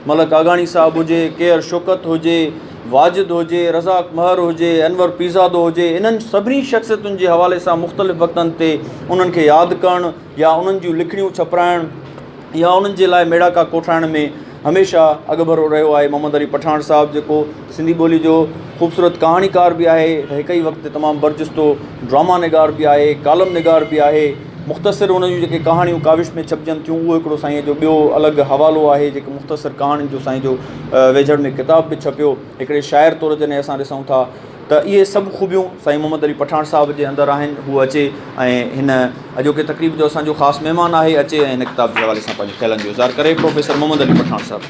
ملڪ آگاڻي صاحب هجي، ڪيهر شوڪت هجي، واجد هجي، رزاق مهر هجي، انور پيرزادو هجي، انهن سڀني شخصيتن جي حوالي سان مختلف وقتن تي انهن کي ياد ڪرڻ يا انهن جون لکڻيون ڇپرائڻ يا انهن جي لاء ميڙاڪا ڪوٺائڻ ۾ هميشه اڳڀرو رهيو آهي. محمد علي پٺاڻ صاحب جيڪو سنڌي ٻولي جو خوبصورت ڪهاڻيڪار به آهي ته هڪ ئي وقت تي تمام برجستو ڊراما نگار به آهي، ڪالم نگار به آهي. مختصر ان جون جيڪي ڪهاڻيون ڪاوش ۾ ڇپجن ٿيون اهو هڪڙو سائينء جو ٻيو الڳ حوالو آهي جيڪو مختصر ڪهاڻين جو سائين جو ويجهڙ ۾ ڪتاب به ڇپيو. هڪڙي شاعر طور جڏهن اسان ڏسون ٿا ته اهي سڀ خوبيون سائين محمد علي پٺاڻ صاحب جي اندر آهن. هو اچي ۽ هن اڄوڪي تقريب جو اسان جو خاص مهمان آهي، اچي ۽ هن ڪتاب جي حوالي سان پنهنجي خيالن جو اظهار ڪري. پروفيسر محمد علي پٺاڻ صاحب.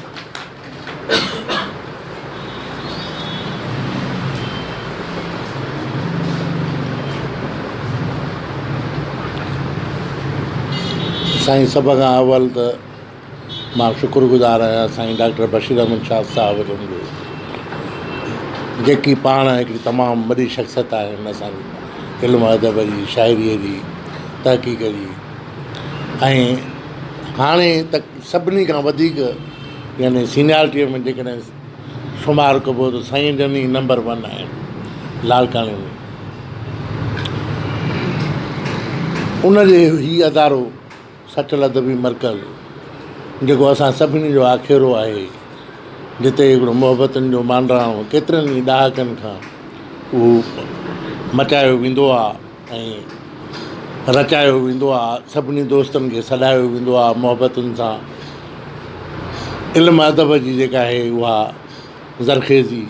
سائين سڀ کان اول ته مان شڪر گذار آهيان سائين ڊاڪٽر بشير احمد شاهه صاحب جن جو جيڪي پاڻ هڪڙي تمام وڏي شخصيت آهن اسان جي علم ادب جي شاعريء جي تحقيق جي ۽ هاڻي ته سڀني کان وڌيڪ يعني سينيارٽيء ۾ جيڪڏهن شمار ڪبو ته سائين جن ئي نمبر ون آهن لاڙڪاڻي ۾ ان جي هي ادارو سچل ادبي مرڪز جيڪو اسان سڀني جو آکيرو آهي، جتي هڪڙو محبتن جو مانڊاڻو ڪيترن ئي ڏهاڪن کان اهو مچايو ويندو آ ۽ رچايو ويندو آ، سڀني دوستن کي سڏايو ويندو آ محبتن سان علم ادب جي جيڪا آهي اها زرخيزي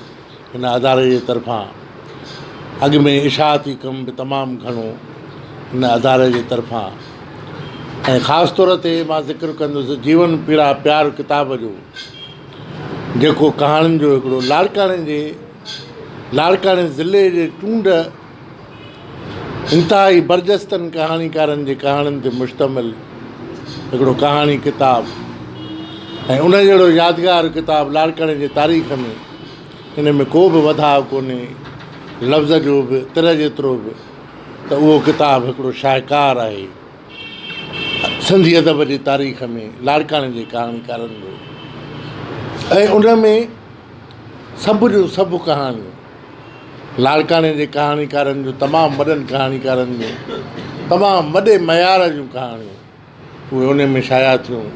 هن اداري جي طرفان اڳ ۾ اشاعتي ڪم به تمام گهڻو هن اداري جي طرفان ۽ خاص طور تي مان ذڪر ڪندس جيون پيڙا پيار ڪتاب جو جيڪو ڪهاڻين جو هڪڙو لاڙڪاڻي جي لاڙڪاڻي ضلعي جي چونڊ انتهائي برجستن ڪهاڻيڪارن جي ڪهاڻين تي مشتمل هڪڙو ڪهاڻي ڪتاب ۽ ان جهڙو يادگار ڪتاب لاڙڪاڻي جي تاريخ ۾ ان ۾ ڪو به وڌاء ڪونهي لفظ جو به تر جيترو به ته اهو ڪتاب هڪڙو شاهڪار آهي سنڌي ادب جي تاريخ ۾ لاڙڪاڻي جي ڪهاڻيڪارن جو ۽ ان ۾ سڀ جون سڀ ڪهاڻيون لاڙڪاڻي جي ڪهاڻيڪارن جون تمام وڏن ڪهاڻيڪارن جون تمام وڏي معيار جون ڪهاڻيون اهي ان ۾ شايع ٿيون.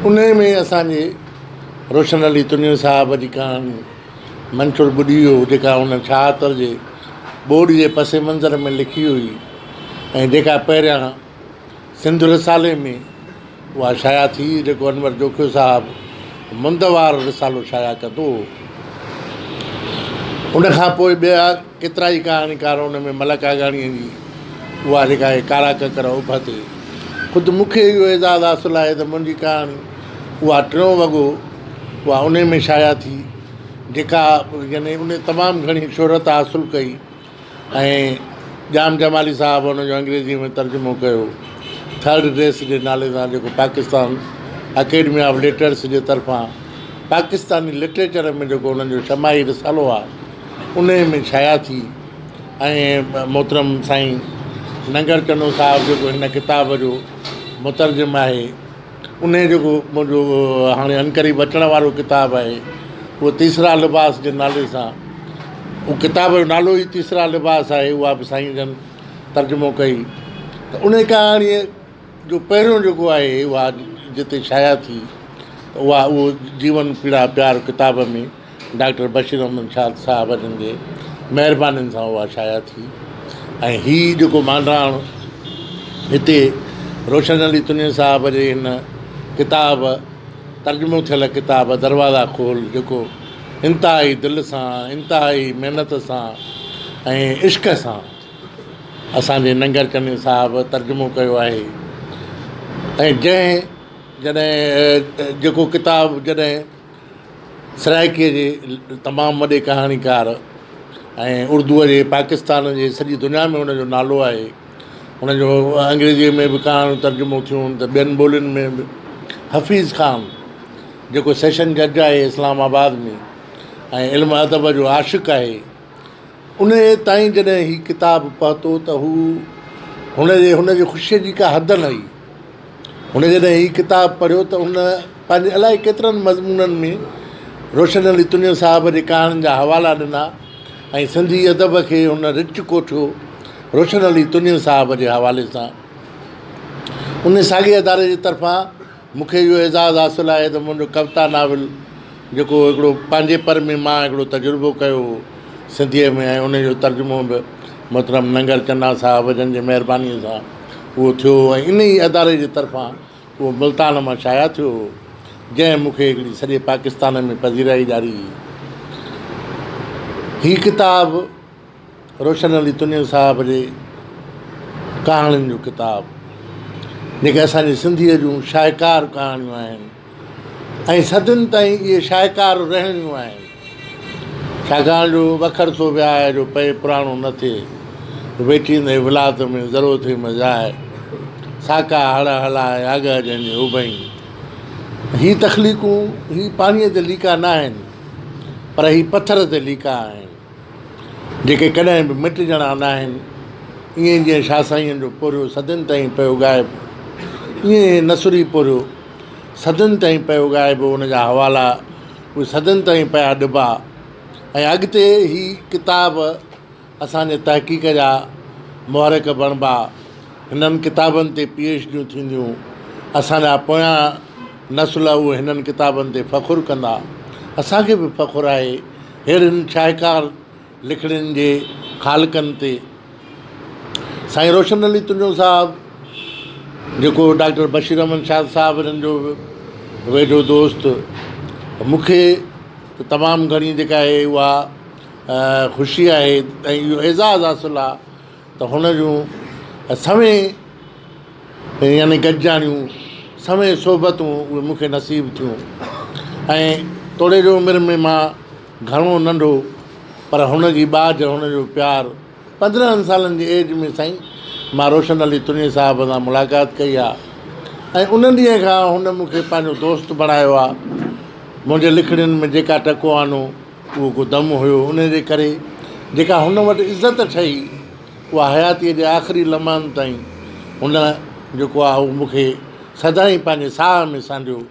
انهي ۾ اسان جي روشن علي تنيو صاحب جي ڪهاڻي منڇر ٻڏي ويو جيڪا هن 76 جي ٻوڏ جي پس منظر ۾ لکي هئي ۽ جيڪا پهريان سنڌ رسالي ۾ اها شايع ٿي جيڪو انور جوکيو صاحب مندوار رسالو شايع ڪندو هو. ان کان پوء ٻيا ڪيترائي ڪهاڻيڪار ان ۾ ملڪ آگاڻيء جي اها جيڪا آهي ڪارا ڪڪر اڀ تي. خود مون کي اهو اعزاز حاصل آهي ته منهنجي ڪهاڻي اها ٽيون وڳو اها انهي ۾ شايع ٿي جيڪا يعني ان تمام گهڻي شهرت حاصل ڪئي. ۽ ڄام جمالي صاحب ان جو انگريزيء ۾ ترجمو ڪيو ٿرڊ ڊريس جي نالي سان جيڪو پاڪستان اڪيڊمي آف ليٽرس جي طرفان پاڪستاني لٽريچر ۾ جيڪو انهن جو شماهي رسالو آهي انهيء ۾ شايع ٿي ۽ محترم سائين ننگر چنو صاحب جيڪو هن ڪتاب جو مترجم آهي انهيء جيڪو منهنجو هاڻي عنقريب اچڻ وارو ڪتاب آهي اهو تيسرا لباس جي نالي سان اهو ڪتاب جو نالو ئي تيسرا لباس آهي اها به سائين جن ترجمو ڪئي ته ان ڪهاڻيء جو پهريون جيڪو آهي اها جتي شايع ٿي ته اها اهو جيون پيڙا پيار ڪتاب ۾ ڊاڪٽر بشير احمد شاد صاحب جن جي مهربانين سان اها شايع ٿي ۽ هي جيڪو مانڊاڻ هتي روشن علي تنيي صاحب جي هن ڪتاب ترجمو ٿيل ڪتاب دروازا کول جيڪو انتهائي دل سان انتهائي محنت سان ۽ عشق سان اسان جي ننگر چني صاحب ترجمو ڪيو آهي ۽ جنهن جڏهن جيڪو ڪتاب جڏهن سرائيڪيء جي تمام وڏي ڪهاڻيڪار ۽ اردوء جي پاڪستان جي سڄي دنيا ۾ هن جو نالو آهي. هن جو انگريزيء ۾ به ڪهاڻيون ترجمو ٿيون ته ٻين ٻولين ۾ به. حفيظ خان جيڪو سيشن جج آهي اسلام آباد ۾ ۽ علم ادب جو عاشق آهي، انهيء تائين جڏهن هي ڪتاب پهتو ته هو هن جي هن جي خوشيء جي ڪا حد نه هئي. هن جڏهن هي ڪتاب پڙهيو ته هن. پنهنجي الائي ڪيترن مضمونن ۾ روشن علي تنيو صاحب جي ڪهاڻين جا حوالا ڏنا ۽ سنڌي ادب کي هن رچ ڪوٺيو روشن علي تنيو صاحب جي حوالي سان. ان ساڳئي اداري جي طرفان مون کي اهو اعزاز حاصل آهي ته منهنجو ڪوتا ناول جيڪو هڪڙو پنهنجي پر ۾ مان هڪڙو تجربو ڪيو هو سنڌيء ۾ ۽ ان جو ترجمو به محترم ننگر چنا صاحب جن جي مهربانيء سان اهو ٿيو هو ۽ ان ئي اداري جي طرفان اهو ملتان مان شايع ٿيو هو جنهن مون کي هڪڙي سڄي پاڪستان ۾ پذيرائي ڏياري هئي. هي ڪتاب روشن علي تنيو صاحب جي ڪهاڻين جو ڪتاب جيڪي اسان جي سنڌيء جون شاهڪار ڪهاڻيون آهن ۽ صدين تائين اهي شاهڪار رهڻيون آهن ڇاڪاڻ جو وکر سو وياء جو پئي پراڻو نه ٿئي ويٺيندي ولات ۾ ذرو ٿئي مزاء ساڪا هڙ هلاء آگهه جنهن جي اڀئين هي تخليقون هي پاڻيء تي ليڪا نه آهن پر هي پٿر تي ليڪا آهن جيڪي ڪڏهن به مٽجڻا ناهن، ائين جيئن شاهه سائينء جو پورهيو صدين تائين پيو ڳائبو، ائين هي نثري پورهيو صدين تائين پيو ڳائبو، ان جا حوالا اهي صدين تائين پيا ڏبا ۽ اڳتي هي ڪتاب اسان جي تحقيق جا محرڪ بڻبا، هنن ڪتابن تي پي ايڇ ڊيون ٿينديون، اسان جا پويان نسل اهي هنن ڪتابن تي فخر ڪندا، اسان کي به فخر آهي. اهڙين شاهڪار لکڻين جي خالقن تي سائين روشن علي تنيو صاحب جيڪو ڊاڪٽر بشير احمد شاد صاحب هنن جو به ويجهو دوست مون کي ته تمام گهڻي جيڪا آهي اها خوشي آهي ۽ اهو اعزاز حاصل آهي ته هن جون سوين يعني گڏجاڻيون، سوين صحبتون اهي مون کي نصيب ٿيون ۽ توڙي جو عمر ۾ مان گهڻو ننڍو پر هن جي ٻاجهه هن جو پيار 15 سالن جي ايج ۾ سائين مان روشن علي تنيي صاحب سان ملاقات ڪئي آ ۽ ان ڏينهن کان هن مون کي پنهنجو دوست بڻايو آ منهنجي لکڻين ۾ جيڪا ٽڪو آنو اهو ڪو دم هيو ان جي ڪري جيڪا هن وٽ عزت ٺهي اها حياتيء جي آخري لمحن تائين هن جيڪو آهي اهو مون کي سدائين پنهنجي ساهه ۾ سانڍيو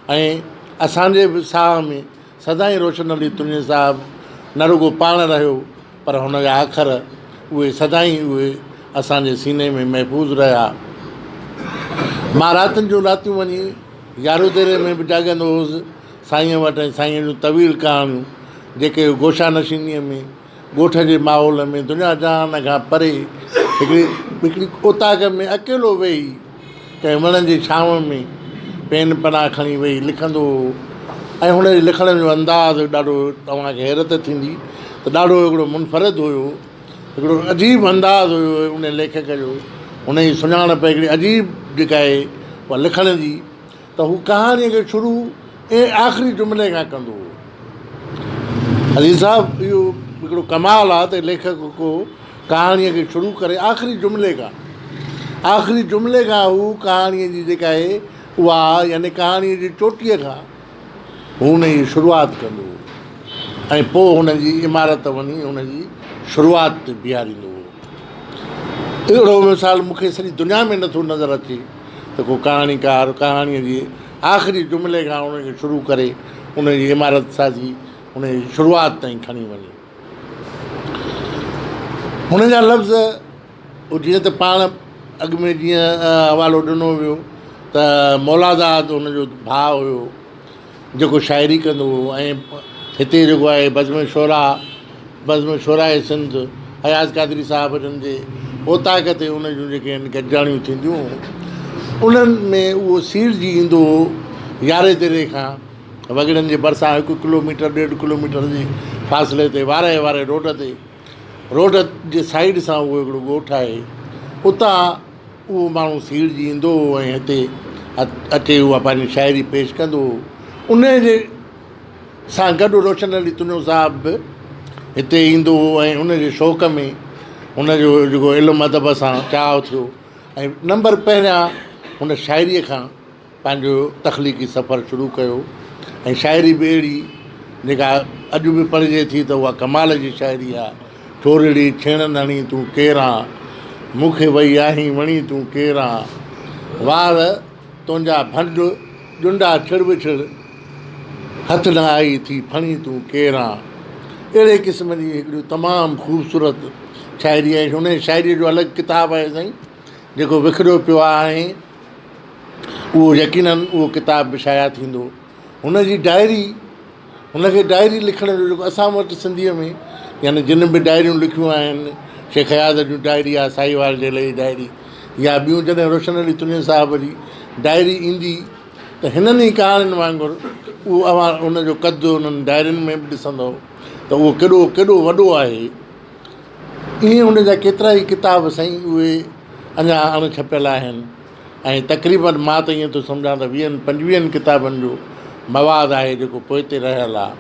۽ اسان جي به ساهه ۾ سدائين روشن علي تنيي صاحب نه رڳو پاڻ رهيو پر هن جا اکر اهي سدائين اهي اسان جي سيني ۾ محفوظ رهيا. مان راتين جون راتيون وڃي يارو ديري ۾ به جاڳندو هوس سائينء وٽ ۽ سائينء جون طويل ڪهاڻيون جيڪي گوشا نشينيء ۾ ڳوٺ جي ماحول ۾ دنيا جهان کان پري هڪڙي هڪڙي اوطاق ۾ اڪيلو ويهي ڪنهن وڻ جي ڇانو ۾ پين پنا کڻي ويهي لکندو هو ۽ هن جي لکڻ جو انداز ڏاڍو توهان کي حيرت ٿيندي ته ڏاڍو هڪڙو منفرد هيو هڪڙو عجيب انداز هيو ان ليکڪ جو هن جي سڃاڻپ هڪڙي عجيب جيڪا آهي اها لکڻ جي ته هو ڪهاڻيء کي شروع ۽ آخري جملي کان ڪندو هو. عزيز صاحب اهو هڪڙو ڪمال آهي ته ليکڪ ڪو ڪهاڻيء کي شروع ڪري آخري جملي کان آخري جملي کان هو ڪهاڻيء جي جيڪا آهي اها يعني ڪهاڻيء جي چوٽيء کان هو ان جي شروعات ڪندو هو ۽ پوء هن جي عمارت وڃي هن جي شروعات تي بيهاريندو هو. اهڙو مثال مون کي سڄي دنيا ۾ نٿو نظر اچي ته ڪو ڪهاڻيڪار ڪهاڻيء جي آخري جملي کان ان کي شروع ڪري ان جي عمارت سازي ان جي شروعات تائين کڻي وڃي. هن جا لفظ جيئن ته پاڻ اڳ ۾ جيئن حوالو ڏنو ويو ته مولاداد هن جو ڀاء هيو جيڪو شاعري ڪندو هو ۽ هتي جيڪو آهي بزم شعراء بزم شعراء سنڌ اياز قادري صاحب جن جي اوطاق تي ان جون جيڪي آهن گڏجاڻيون ٿينديون هيون انهن ۾ اهو سيڙجي ايندو هو يارهين تيرهين کان وڳڙن جي ڀرسان هڪ ڪلو ميٽر ڏيڍ ڪلو ميٽر جي فاصلي تي وارهه واري روڊ تي روڊ جي سائيڊ سان اهو هڪڙو ڳوٺ آهي اتان اهو ماڻهو سيڙجي ايندو هو ۽ هتي اچي اها پنهنجي شاعري پيش ڪندو هو. انهيء جي سان گڏ روشن علي تنيو صاحب به هتي ايندو هو ۽ ان جي شوق ۾ هن جو جيڪو علم ادب سان چاهه ٿيو ۽ نمبر پهريان هن شاعريء کان پنهنجو تخليقي سفر شروع ڪيو ۽ شاعري به اهڙي جيڪا اڄ به پڙهجي ٿي ته اها ڪمال جي شاعري آهي. ٿورڙي ڇيڻن هڻي تون ڪير آن، مون کي وئي آهين وڻي تون ڪير آن، وار تنهنجا ڀنڊ ڄنڊا ڇڙ وڇڙ، هٿ نه آئي ٿي ڦڻي تون ڪير آن. اهڙي قسم جي هڪڙيون تمام خوبصورت شاعري آهي. هن جي شاعريء جو الڳ ڪتاب آهي سائين جيڪو وکريو پيو آهي اهو يقينن اهو ڪتاب به شايع ٿيندو. هن جي ڊائري هن کي ڊائري لکڻ جو جيڪو اسان وٽ سنڌيء ۾ يعني جن به ڊائريون لکيون آهن شيخ اياز جون ڊائري آهي ساهيوال جيل جي ڊائري يا ٻيون جڏهن روشن علي تنيي صاحب جي ڊائري ايندي ته هنن ئي ڪهاڻين وانگر اهو اوهان ان جو قد انهن ڊائرين ۾ به ڏسندؤ ته اهو ڪيڏو ڪيڏو وڏو آهي. ائين ان جا ڪيترا ئي ڪتاب سائين اهي اڃا اڻ ڇپيل آهن ۽ تقريبن مان ته ائين ٿو سمجهان ته ويهن پنجويهن ڪتابن جو مواد آهي جيڪو پوئتي رهيل آهي.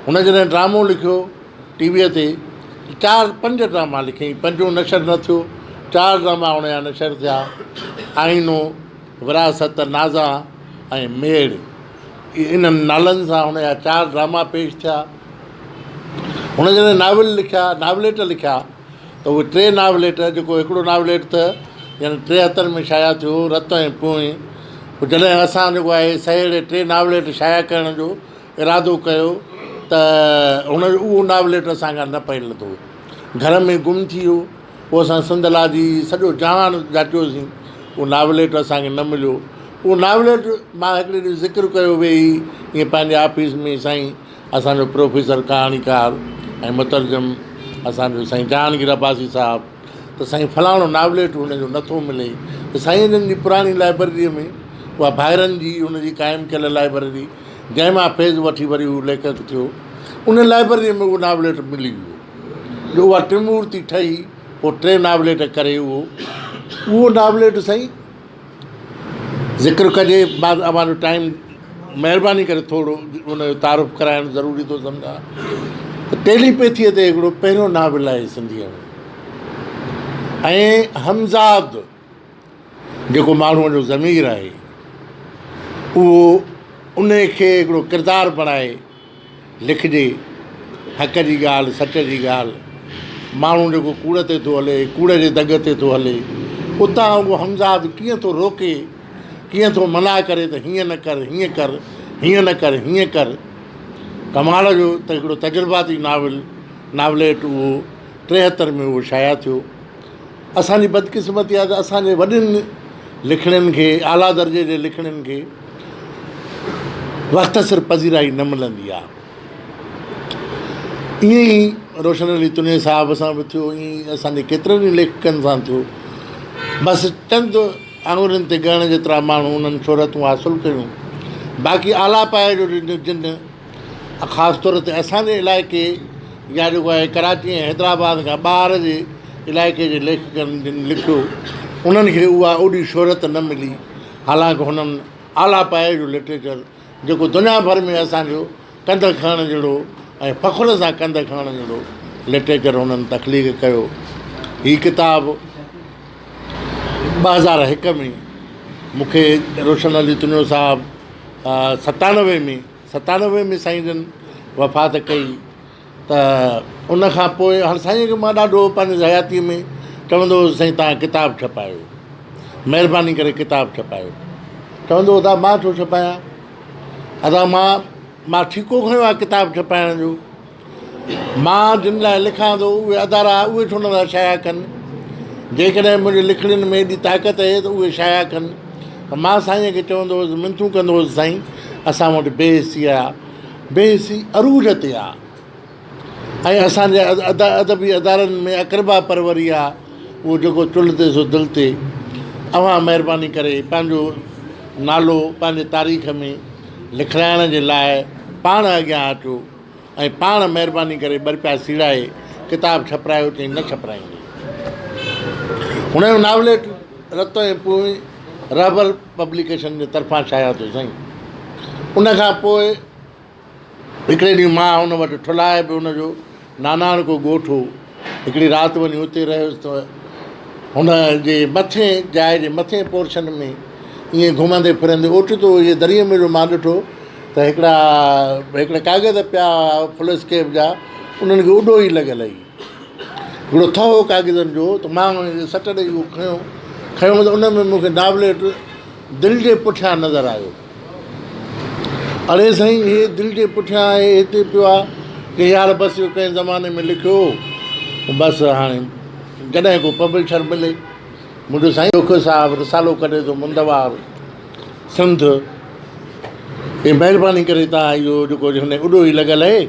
هن جڏهن ڊرامو لکيو ٽي ويء تي چار پنج ڊراما لکيائين پنجون نشر نه ٿيو چار ڊراما هن جا نشر ٿيا آئينو، وراثت، نازان ۽ ميڙ انهن نالن سان هن جا چار ڊراما پيش ٿيا. هن جڏهن ناول لکيا، ناوليٽ لکيا ته اهي ٽي ناوليٽ جيڪو هڪڙو ناوليٽ ته يعني ٽيهتر ۾ شايع ٿيو رت ۽ پونء پوء جڏهن اسان جيڪو آهي سهيڙي ٽي ناوليٽ شايع ڪرڻ جو ارادو ڪيو ته هن جو اهو ناوليٽ اسان کان نه پئي لڌو گهر ۾ گم ٿي ويو. پوء اسان سنڌ الاجي سڄو جهان جاچيوسين، اهو ناوليٽ اسان کي نه مليو. اهو ناوليٽ مان هڪڙي ڏينهن ذڪر ڪيو ويهي ائين پنهنجي آفيس ۾ سائين اسان جو پروفيسر ڪهاڻيڪار ۽ مترجم اسان جو سائين جهانگير عباسي صاحب ته سائين فلاڻو ناوليٽ هن جو نٿو ملي ته سائين جن جي پراڻي لائبرريء ۾ اها ڀائرن جي هن جي قائم ڪيل لائبرري جنهن مان فيض وٺي وري هو ليکڪ ٿيو ان لائبرريء ۾ اهو ناوليٽ ملي ويو. جو اها ٽمورتي ٺهي پوء ٽي ناوليٽ ڪري اهو اهو ناوليٽ سائين ذڪر ڪجي مان اوهان جو ٽائيم مهرباني ڪري ٿورو ان جو تعارف ڪرائڻ ضروري ٿو سمجهان ته ٽيليپيٿيء تي هڪڙو پهريون ناول آهي سنڌيء ۾ ۽ همزاد جيڪو ماڻهوء جو ضمير آهي اهو ان کي هڪڙو ڪردار بڻائي لکجي، حق جي ڳالهه، سچ جي ڳالهه، ماڻهو جيڪو ڪوڙ تي ٿو هلي، ڪوڙ جي دڳ تي ٿو هلي، اتان اهو همزاد ڪيئن ٿو روڪي، ڪيئن ٿو منع ڪري ته هيئن نه ڪر، هيئن ڪر، هيئن نه ڪر، هيئن ڪر. ڪمال جو ته هڪڙو تجرباتي ناول، ناوليٽ اهو 73 ۾ اهو شايع ٿيو. اسان جي بدقسمتي آهي ته اسان جي وڏين لکڻين کي اعليٰ درجي جي لکڻين کي وقت سر پذيرائي نه ملندي آهي. ائين ئي روشن علي تنيي صاحب سان به ٿيو ائين ئي اسان جي ڪيترن ئي ليکڪن سان ٿيو. بس چند آڱرين تي ڳڻڻ جيترا ماڻهو انهن شهرتون حاصل ڪيون باقي اعليٰ پايي جو جن خاص طور تي اسان جي علائقي يا جيڪو آهي ڪراچي ۽ حيدرآباد کان ٻاهر جي علائقي جي ليکڪن جن لکيو انهن کي اها اوڏي شهرت نه ملي حالانڪه هنن اعليٰ پايي جو لٽريچر جيڪو دنيا ڀر ۾ اسان جو ڪنڌ کڻڻ جهڙو ۽ فخر سان ڪنڌ کڻڻ جهڙو لٽريچر هنن تخليق ڪيو. هي ڪتاب 2001 ۾ مون کي روشن علي تنيو صاحب 97 ۾ 97 ۾ سائين جن وفات ڪئي ته ان کان پوء هاڻي سائين کي مان ڏاڍو پنهنجي حياتيء ۾ چوندو هوس سائين توهان ڪتاب ڇپايو مهرباني ڪري ڪتاب ڇپايو چوندو هو ادا مان ڇو ڇپايان ادا مان مان ٺيڪو کنيو آهي ڪتاب ڇپائڻ جو مان جن لاء لکان ٿو اهي ادارا اهي ڇو نٿا شايع ڪن؟ جيڪڏهن منهنجي لکڻين ۾ ايڏي طاقت اهي ته اهي شايع ڪن ته مان سائينء کي چوندو هوس منٿون ڪندو هوس سائين اسان وٽ بي حسي آ بي حسي عروج تي آ ۽ اسان جي ادبي ادارن ۾ اقربا پروري آ اهو جيڪو چلهه تي سو دل تي اوهان مهرباني ڪري پنهنجو نالو پنهنجي تاريخ ۾ لکرائڻ جي لاء پاڻ اڳيان اچو ۽ پاڻ مهرباني ڪري ٻه رپيا سيڙائي ڪتاب ڇپرايو چئي نه ڇپرائيندس. هن جو ناوليٽ رت ۽ پونء رهبر پبليڪيشن جي طرفان شايع ٿيو سائين. ان کان پوء هڪڙي ڏينهن مان هن وٽ ٺلهائي به هن جو ناناڻڪو ڳوٺ هو. هڪڙي رات وڃي اتي رهيس ته هن جي مٿين جاء جي مٿين پورشن ۾ ائين گهمندي ڦرندي اوچتو اهي دريء ۾ جو مان ڏٺو ته هڪڙا هڪڙا ڪاغذ پيا هئا فلسڪيپ جا انهن کي اڏو ئي لڳل هئي هڪڙو ٿهو ڪاغذن جو ته مان ان کي سٽ ڏيئي اهو کنيو کنيو ته ان ۾ مون کي ناوليٽ دل جي پٺيان نظر آيو. اڙي سائين هي دل جي پٺيان آهي هتي پيو آ. ڪي يار بس اهو ڪنهن زماني ۾ لکيو هو بس هاڻي جڏهن ڪو پبلشر ملي. منهنجو سائين جوکيو صاحب رسالو ڪڍي ٿو مندوار سنڌ اي مهرباني ڪري توهان اهو جيڪو هن اڏوهي لڳل اهي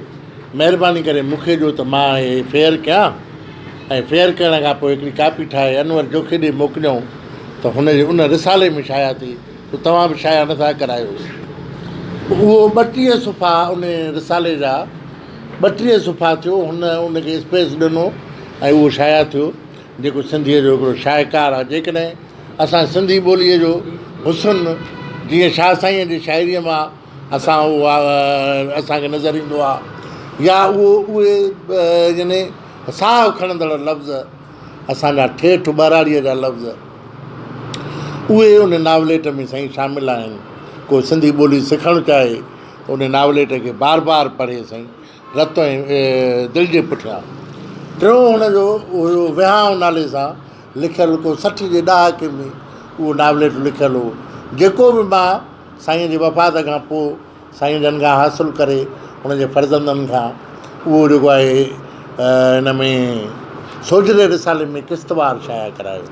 مهرباني ڪري مون کي ڏيو ته مان اهي فيئر ڪيان ۽ فيئر ڪرڻ کان پوء هڪڙي ڪاپي ٺاهي انور جوکي ڏي موڪليائون ته هن جي ان رسالي ۾ شايع ٿئي ته توهان به شايع نٿا ڪرايو. اهو 32 صفحا ان رسالي جا 32 صفحا ٿيو هن ان کي اسپيس ڏنو ۽ اهو شايع ٿيو جيڪو سنڌيء جو هڪڙو شاهڪار آهي. جيڪڏهن اسان سنڌي ٻوليء جو حسن جيئن شاهه سائينء جي شاعريء مان اسان اهو اسان کي نظر ايندو آهي يا اهو اهي يعني ساهه کڻندڙ لفظ اسان جا ٺيٺ ٻهراڙيء جا لفظ اهي ان ناوليٽ ۾ سائين شامل آهن. ڪو سنڌي ٻولي سکڻ چاهي ته ان ناوليٽ کي بار بار پڙهي سائين رت ۽ دل جي پٺيان. ٽيون هن جو هيو وهانء نالي سان لکيل ڪو 60 جي ڏهاڪي ۾ اهو ناوليٽ لکيل هو جيڪو به مان سائينء جي وفات کان پوء سائين جن کان حاصل ڪري ان جي فرزندن کان اهو جيڪو آهي هن ۾ سوجهري رسالي ۾ قسطوار شايع ڪرايو.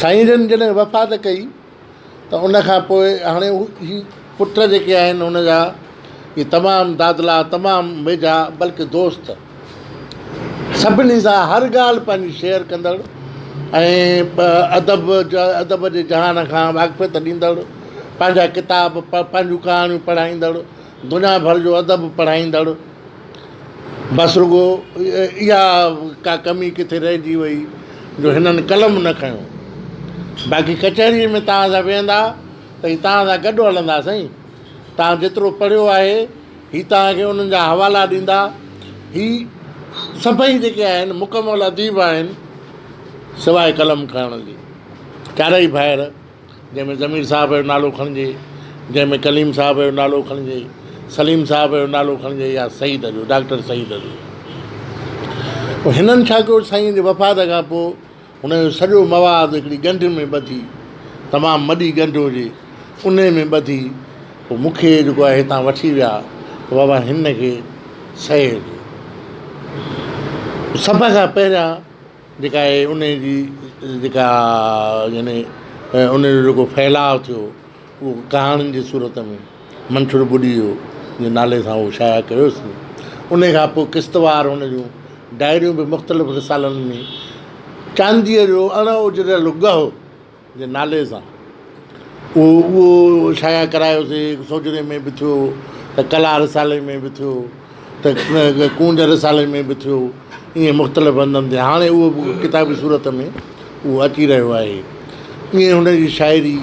سائين جن جڏهن وفات ڪئي ته ان کان پوء هاڻي هي پٽ جيڪي آهن هن جا اهي تمام دادلا تمام ويجها بلڪه دوست سڀني سان هر ڳالهه پنهنجي شيئر ڪندڙ ۽ ادب ادب جي جهان کان واقفيت ڏيندڙ پنهنجا ڪتاب پنهنجون ڪهاڻيون پڙهائيندڙ دنيا ڀر جو ادب پڙهائيندڙ بس رڳو اها ڪا ڪمي ڪٿي رهجي وئي جو هنن قلم نه کنيو باقي ڪچهريء ۾ توهان سان ويهندا ته هي توهان سان گڏ هلندا سائين توهان جيترو پڙهيو آهي هي توهان کي انهن جا حوالا ڏيندا. هي سڀئي جيڪي آهن مڪمل اديب آهن سواء قلم کڻڻ جي. چارئي ڀائر جنهن ۾ ضمير صاحب جو نالو کڻجي، جنهن ۾ ڪليم صاحب جو نالو کڻجي، سليم صاحب جو نالو کڻجي يا سعيد جو، ڊاڪٽر سعيد جو. هنن ڇا ڪيو سائين جي وفات کان پوء هن جو سڄو مواد هڪڙي ڳنڍ ۾ ٻڌي، تمام وڏي ڳنڍ هجي، انهي ۾ ٻڌي پوء مون کي جيڪو آهي هتان وٺي ويا ته بابا هن کي سهي ڏي. سڀ کان پهريان جيڪا آهي انهي جي جيڪا يعني ان جو جيڪو ڦهلاء ٿيو اهو ڪهاڻين جي صورت ۾ منڇر ٻڏي ويو جي نالي سان اهو شايع ڪيوسين. انهي کان پوء قسطوار هن جون ڊائريون به مختلف رسالن ۾ چانديء جو اڻ اجريل ڳهه جي نالي سان اهو اهو شايع ڪرايوسين. سوجهري ۾ به ٿيو ته ڪلا رسالي ۾ به ٿيو ته ڪونج رسالي ۾ به ٿيو ائين مختلف هنڌن تي هاڻي اهو به ڪتابي صورت ۾ اهو اچي رهيو آهي. ائين هن جي شاعري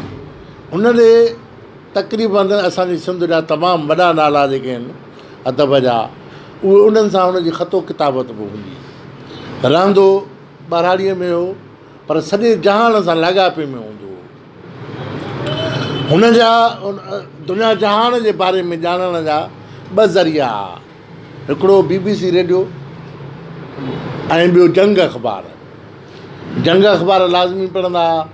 هن ڏي تقريبن اسان جي سنڌ جا تمام وڏا نالا جيڪي آهن ادب جا اهي انهن سان هن جي خط و ڪتابت به هوندي. رهندو ٻهراڙيء ۾ هو پر سڄي جهان سان لاڳاپي ۾ هوندو هو. هن جا دنيا جهان جي باري ۾ ڄاڻڻ جا ٻه ذريعا هئا، هڪڙو بي بي سي ريڊيو ۽ ٻيو جنگ اخبار. جنگ اخبار لازمي پڙهندا ها،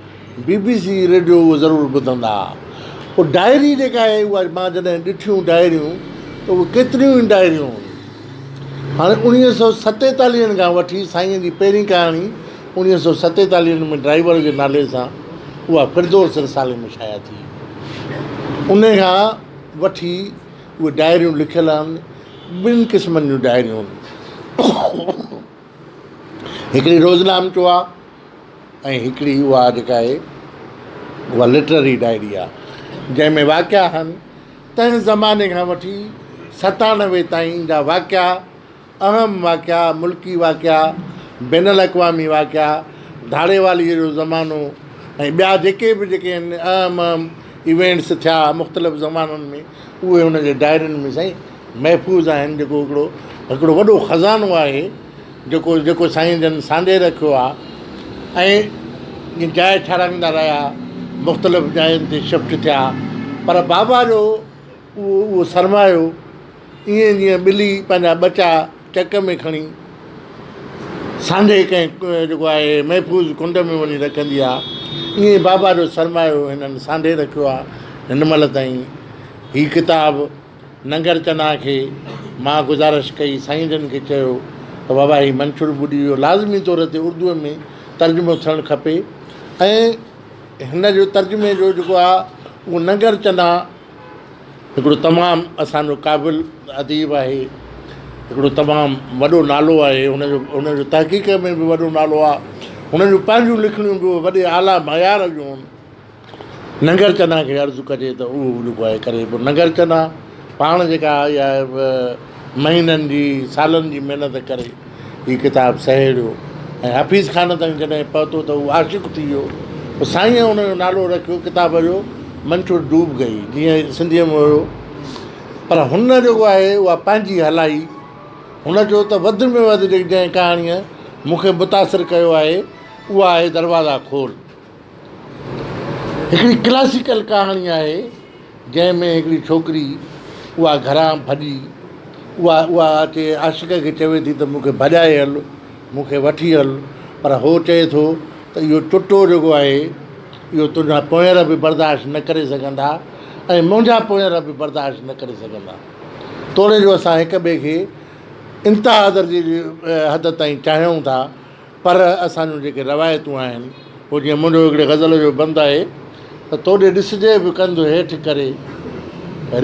بي بي سي ريڊيو اهو ضرور ٻڌندا ها. پوء ڊائري جيڪا آهي اها مان جڏهن ڏٺيون ڊائريون ته اهي ڪيتريون ئي ڊائريون هيون. هاڻي اڻويهه سو ستيتاليهن کان وٺي سائينء جي پهرين ڪهاڻي اڻويهه سو ستيتاليهن ۾ ڊرائيور جي نالي سان اها فردوس رسالي ۾ شايع ٿي. ان کان وٺي اهي ڊائريون لکيل آهن. ٻن قسمن جون ڊائريون آهن. هڪڙي روزنامچو آ ۽ هڪڙي اها جيڪا آهي اها لٽرري ڊائري آ جنهن ۾ واقعا آهن تنهن زماني کان وٺي 97 تائين جا واقعا اهم واقعا ملڪي واقعا بين الاقوامي واقعا ڌاڙيواليء جو زمانو ۽ ٻيا جيڪي به جيڪي آهن اهم اهم ايونٽس ٿيا مختلف زمانن ۾ اهي هن جي ڊائرين ۾ سائين محفوظ آهن جيڪو هڪڙو هڪڙو وڏو خزانو آهي جيڪو جيڪو سائين جن سانڍي رکيو آهي ۽ جاء ٺهرائيندا رهيا مختلف جاين تي شفٽ ٿيا پر بابا جو اهو اهو سرمايو ائين جيئن ٻلي پنهنجا ٻچا چڪ ۾ کڻي سانڍي ڪنهن جيڪو آهي محفوظ ڪنڊ ۾ وڃي رکندي آهي ائين بابا جو سرمايو هنن سانڍي رکيو آهي هن مهل تائين. هي ڪتاب ننگر چنا کي مان گذارش ڪئي، سائين جن کي چيو ته بابا هي منشور ٻڏي ويو، لازمي طور تي اردوء ۾ ترجمو ٿيڻ کپي ۽ هن جو ترجمي جو جيڪو آ اهو ننگر چنا هڪڙو تمام اسان جو قابل اديب آهي، هڪڙو تمام وڏو نالو آهي، هن جو هن جو تحقيق ۾ به وڏو نالو آ، هن جون پنهنجون لکڻيون به وڏي اعليٰ معيار جون آهن. ننگر چنا کي عرض ڪجي ته اهو جيڪو آهي ڪري پوء ننگر چنا پاڻ جيڪا اها مهينن جي سالن جي محنت ڪري هي ڪتاب سهيڙيو ۽ حفيظ خان تائين جڏهن پهتو ته هو عاشق ٿي ويو پوء سائينء ان جو نالو رکيو ڪتاب جو منشور ڊوب گئي جيئن سنڌيء ۾ هيو پر هن جيڪو آهي اها پنهنجي هلائي هن چيو ته وڌ ۾ وڌ جنهن ڪهاڻيء مون کي متاثر ڪيو آهي اها آهي دروازا کول. هڪڙي ڪلاسيڪل ڪهاڻي آهي جنهن ۾ هڪڙي ڇوڪري اها گهران ڀڄي اها اها اچي عاشق کي چوي ٿي ته مون کي ڀڄائي هل مون کي وٺي هل پر هو چئي ٿو ته اهو چٽو جيڪو آهي اهو تنهنجا پونئير به برداشت نه ڪري سگهندا ۽ منهنجا پونئير به برداشت نه ڪري سگهندا توڙي جو اسان هڪ ٻئي کي انتها درجي جي حد تائين چاهيون ٿا پر اسان جون جيڪي روايتون آهن، پوء جيئن منهنجو هڪڙي غزل جو بند آهي ته توڏي ڏسجي به ڪنڌ هيٺ ڪري،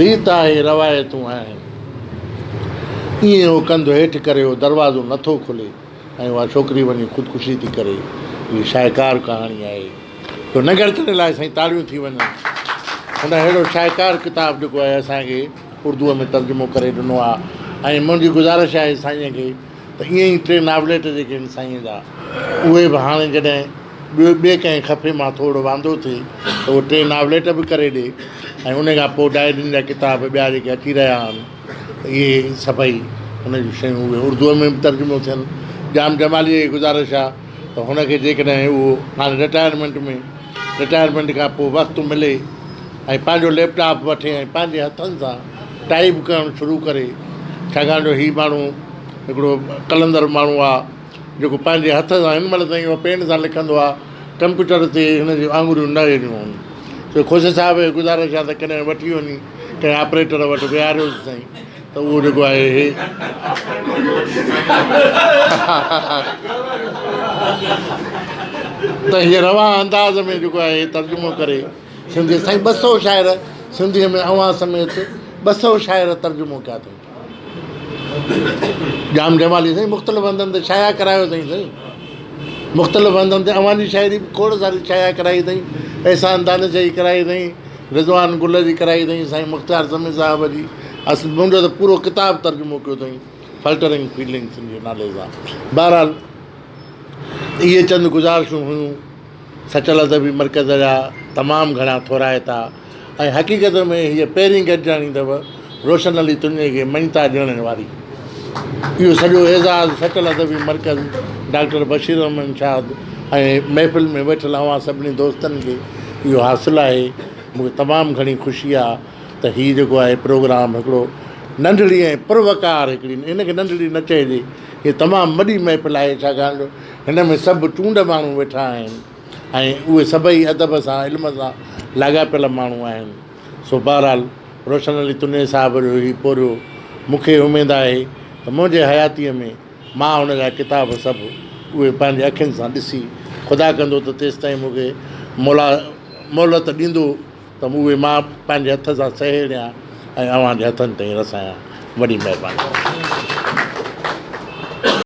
ريت آهي روايتون آهن. ائين هو ڪنڌ هيٺ ڪري اهو دروازو نٿو کلي ۽ اها ڇوڪري وڃي خودڪشي ٿي ڪري. هي شاهڪار ڪهاڻي آهي. جو ننگر چڙهي لاء سائين تاڙيون ٿي وڃن. هن اهڙو شاهڪار ڪتاب جيڪو آهي اسان کي اردوء ۾ ترجمو ڪري ڏنو آهي ۽ منهنجي گذارش آهي سائينء کي ته ائين ئي ٽي ناوليٽ جيڪي آهن سائينء جا اهي به هاڻي جڏهن ٻيو ٻئي ڪنهن خفي مان ٿورو واندو ٿئي ته اهي ٽي ناوليٽ به ڪري ڏي ۽ ان کان پوء ڊائرين جا ڪتاب ٻيا جيڪي اچي رهيا آهن ته اهي سڀئي ان جون شيون اهي اردوء ۾ به ترجمو ٿين. ڄام جماليء کي گذارش آهي ته هن کي جيڪڏهن اهو هاڻي رٽائرمينٽ ۾ رٽائرمينٽ کان پوء وقت ملي ۽ پنهنجو ليپ ٽاپ وٺي ۽ پنهنجي هٿن سان ٽائيپ ڪرڻ شروع ڪري ڇاڪاڻ جو هي ماڻهو هڪڙو قلندر ماڻهو آ جيڪو پنهنجي هٿ سان هن مهل تائين اهو پين سان لکندو آ ڪمپيوٽر تي هن جون آڱريون نه اهڙيون هن سو خوش صاحب کي گذارش آ ته ڪڏهن وٺي وڃي ڪنهن آپريٽر وٽ ويهاريوس سائين ته اهو جيڪو آهي هي ته هي روان انداز ۾ جيڪو آهي ترجمو ڪري سنڌي سائين 200 شاعر سنڌيء ۾ اوهان سميت 200 شاعر ترجمو ڪيا اٿئي. ڄام جمالي سائين مختلف هنڌن تي شايع ڪرايو اٿئي سائين مختلف هنڌن تي اوهان جي شاعري به کوڙ ساري شايع ڪرائي اٿئي احسان دانش جي ڪرائي اٿئي رضوان گل جي ڪرائي اٿئي سائين مختيار سمي صاحب جي اصل منهنجو ته پورو ڪتاب ترجمو ڪيو اٿئي فلٽرنگ فيلنگس جي نالي سان بهرحال اهي چند گذارشون هيون سچل ادبي مرڪز جا تمام گهڻا ٿورائتا ۽ حقيقت ۾ هيء پهرين گڏجاڻي اٿو روشن علي تنيي کي مڃتا ڏيڻ واري. اهو سڄو اعزاز سچل ادبي مرڪز، ڊاڪٽر بشير احمد شاد ۽ محفل ۾ ويٺل اوهان سڀني دوستن کي اهو حاصل آهي. مون کي تمام گهڻي خوشي آهي ته هي جيڪو آهي پروگرام هڪڙو ننڍڙي ۽ پروقار هڪڙي ان کي ننڍڙي نه چئجي هي تمام وڏي محفل آهي ڇاڪاڻ جو هن ۾ سڀ چونڊ ماڻهو ويٺا آهن ۽ اهي سڀئي ادب سان علم سان لاڳاپيل ماڻهو آهن سو بهرحال روشن علي تنيي صاحب جو هي پورهيو مون کي اميد آهي ته منهنجي حياتيء ۾ مان هن جا ڪتاب سڀ اهي پنهنجي اکين سان ڏسي خدا ڪندو ته تيستائين مون کي مولا مهلت ڏيندو ته اهي مان پنهنجي هٿ سان سهيڙيان ۽ اوهان جي هٿن تائين رسايان. وڏي مهرباني.